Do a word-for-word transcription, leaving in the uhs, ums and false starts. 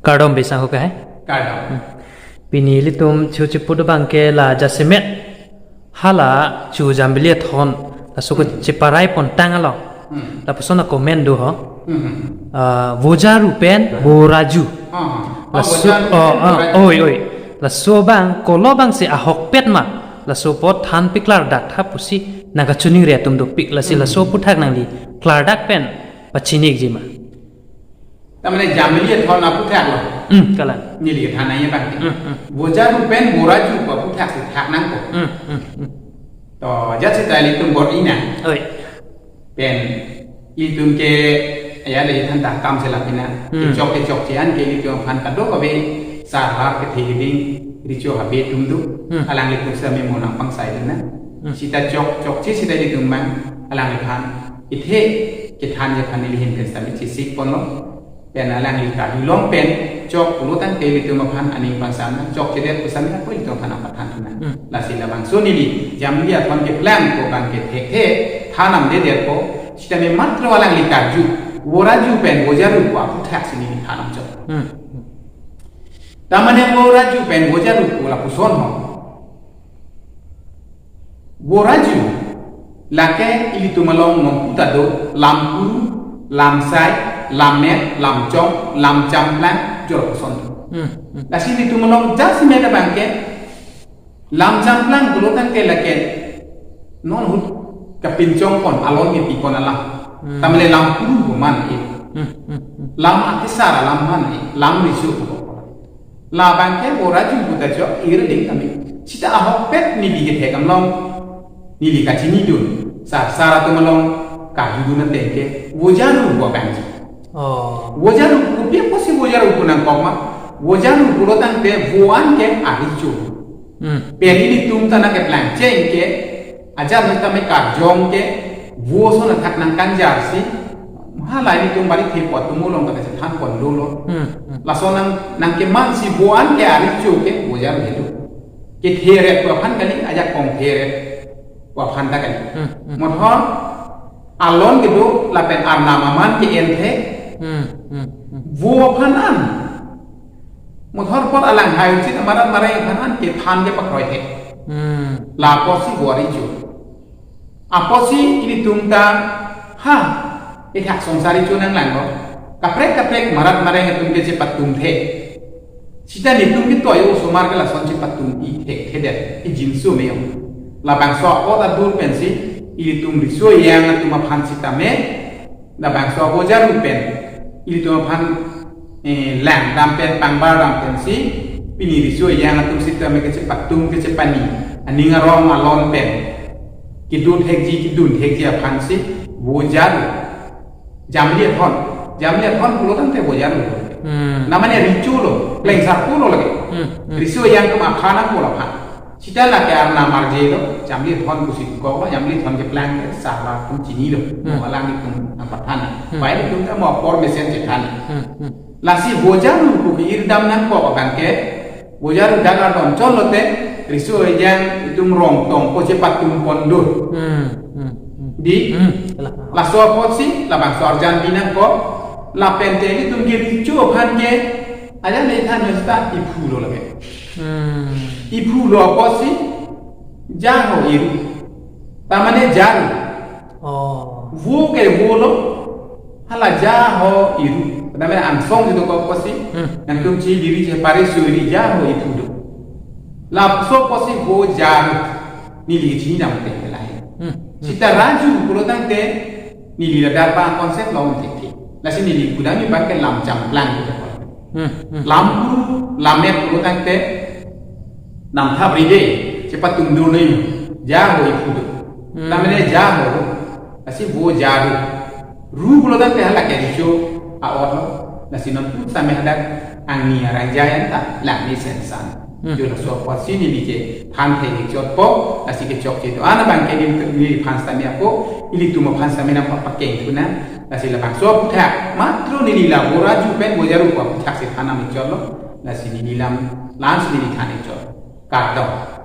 Kardom Bisang Hukai. Kardom. Hmm. Pini ilitum chu chipu do abang ke la jasemet hala chu Jambili Athon laso ke, hmm, cheparai pon tang along. Hmm. Lapuson a-comment do ho. Hmm. Ah, Vojaru pen Boraju. Ah, ah. Laso, Vojaru oh, pen ah, Boraju. Oi, oi. Laso abang kolo abangsi ahokpet ma, laso apot than paklardak tha pusi nangkachiningri atum dopik, lasi, hmm, laso aphuthak nangli klardak pen pachini-ikji ma. Tamane Jambili Athon aphuthak lo. Hmm, kalang. Neli kethan nangji abang ke. Hmm, hmm. Vojaru pen Boraju pu aphuthak si thak nangkok. Hmm, hmm, hmm. To, ajat seta ilitum bor-i nang. Oi. Pen ilitum ke, ya, le than ta kam selam pina. Hmm. Kechok kechokche an ke ilitum aphan kadokave sarhar kethe keding recho habe atum do. Hmm. Alanglitum seta me mo nangpangsai dun nang. Hmm. Seta chok chokche seta ilitum abang alangliphan kethe kethanji aphan neli ahin pen seta me chesik ponlo. Pen alangli karjulong pen chok pulo tangte ilitum aphan aning pangsam nang, chokchedet pu seta me ako ilitum aphan nangpathan thu nang. Hmm. Lasi labangso neli Jambili Athon keplang ko abang ke thekthe than damdedet ko, seta me matro alangli karju Boraju pen Vojaru pu aphuthak si neli than damchot. Hmm. Tamane Boraju pen Vojaru pu lapuson ho. Boraju lake ilitum along nongpu ta do, Lamkuru, Lamsai, Lammet, Lamchong, Lamchamplang, jor koson do. Hmm, hmm. Lasi ilitum along jasemet abang ke Lamchamplang pulo tangte lake non ahut kapinchong pon, alon kepi pon alam. Hmm. Tamane Lamkuru pu man e. Hmm, hmm, hmm. Lam akesar alam man e, Lam Riso pu. Labang ke Boraju pu ta chok ir ding kami. Seta ahokpet neli kethek along neli kachinidun. Sar sar atum along karjudun ateng ke Vojaru pu abangji. Oh. Vojaru pu kopi apotsi Vojaru pu nangkok ma. Vojaru pulo tangte vo an ke arecho. Hmm. Pen ilitum ta nangkeplang cheng ke, ajat nang tame karjong ke, vo ason athak nangkanjar si, hala ilitum bari the po atum along ta kachethan pon dolo. Hmm, hmm. Lason nang, nangkeman si vo an ke arecho ke Vojaru helo. Kethe ret pu aphan kali, ajak kong the ret pu aphan ta kali. Hmm, hmm. Mothor alon kedo lapen arnam aman ke-en the. Hmm, hmm, hmm. Vo aphan an. Mothor apor alang hai uchit amarat marai aphan an kethan kepakroi the. Hmm. La apotsi vo arecho. Apotsi ilitum ta, ha, ithak songsar recho nanglanglo. Kaprek kaprek marat marai atum ke chepatum the. Seta netum ketoyo osomar ke lason chepatum-i thekthedet, ijinso me-ong. Labangso apot adur pensi ilitum riso ejang atum aphan seta me, labangso Vojaru pen ilitum aphan, eh, langdam pen, pangbar dam pensi, pini riso ejang atum seta me kachepatum kachepani, aning arong alon pen kedo thekji, kedun thekji aphansi Vojaru. Jambili Athon. Jambili Athon pulo tangte Vojaru. Hmm. Namanya recho lo, klengsar pulo lake. Hmm, hmm. Riso ejang atum aphan nangpo laphan. Seta lake arnam arje lo, Jambili Athon pusi kok lo, Jambili Athon keplang ke sala atum chinilo. Hmm. Mo alanglitum nangpathan. Hmm. Pai ilitum ta mo apor mesen chethan. Hmm, hmm. Lasi Vojaru pu ke-ir dam nangkok abang ke, Vojaru dak ardom chot lote, riso ejang itum rong tong ko chepatum pon do. Hmm, hmm, hmm. Di? Hmm, kalang. Laso apotsi, labangso arjan pi nangkok, lapen te itum ke recho aphan ke, aja le than yo seta iphu lo lake. Hmm. Iphu lo apotsi, ja ho iru. Tamane jaru. Oh. Vo ke vo lo, hala ja ho iru. Padam angsong si dokok apotsi, hmm, nangtum chibiri chepare suri ja ho iphu do. Laso apotsi Vojaru. Neli chinidam te lahai. Hmm, hmm. Seta Raju pulo tangte, neli ladak abang konsep long thekthe. Lasi neli pudamji abang ke Lamchamplang gitu. Hmm, hmm. Lamkuru, Lammet pulo tangte, namthap ride, chepatum do noi, ja ho iphu do. Hmm. Tamane ja ho, lasi Vojaru. Ru pulo tangte hala ke recho a-ot lo, lasi non pu seta me hadak angni arang jayan ta, langni sensan. Hmm. Jo laso apotsi neli kethan thekchotpo, lasi kechokche do-an abang ke neli, neliphan seta me ako, ilitum aphan seta me nangpapakeng thu nang, lasi labangso aphuthak, matro neli la Boraju pen Vojaru pu aphuthak si than damchot lo, lasi neli lam, lam si neli than chot. Kardom.